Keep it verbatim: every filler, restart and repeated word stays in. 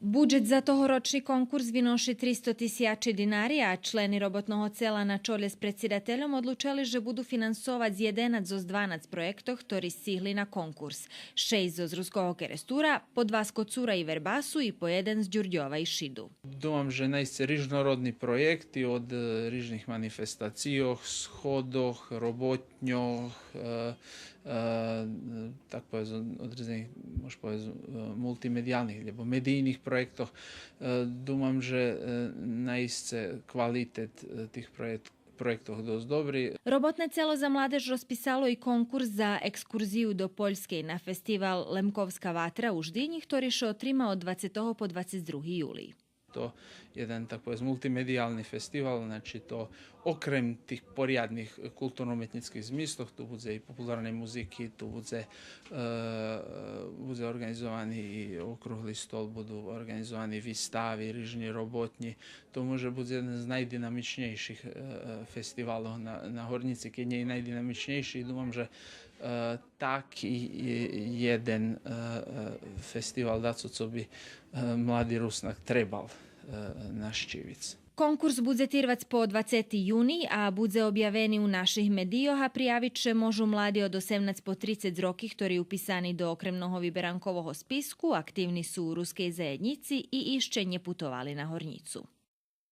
Буджет за тогорочни конкурс виноши тристо тисячи динари, а члени роботного цела на чолє з предсидательом одлучели же буду финансовац єденац зоз дванац проєктох хтори сцигли на конкурс. Шейсц зоз Руского Керестура, по два з Коцура и Вербасу и по єден з Дюрдьова и Шиду. Думам же наисце рижнородни проєкти од, е, рижних манифестацийох, сходох, роботньох, е, е, так повесц, одредзених, може повесц, е, мултимедиялних, лєбо медийних проєктох. Е, думам же, е, наисце квалитет, е, тих проєкт-, проєктох досц добри. Роботне цело за младеж розписало и конкурс за екскурзию до Польскей на фестивал Лемковска ватра у Ждинї, хтори ше отрима од двацетого по двацец други юлий. То єден, так повесц, мултимедиялни фестивал, значи то окрем тих порядних културно-уметнїцких змистох, ту будзе и популарней музики, ту будзе, е, будзе орґанизовани и округли стол, буду орґанизовани вистави, рижни роботнї. То може буц єден з найдинамичнєйших, е, е, фестивалох на, на Горнїци, кед нє и найдинамичнєйши. Думам же, е, так и, и єден, е, е, фестивал дацо цо би, е, млади Руснак требал, е, нащивиц. Конкурс будзе тирвац по двацети юний, а будзе обявени у наших медийох, а приявиц ше можу млади од осемнац по трицец роки, хтори уписани до окремного виберанкового списку, активни су у рускей заєднїци и ище нє путовали на Горнїцу.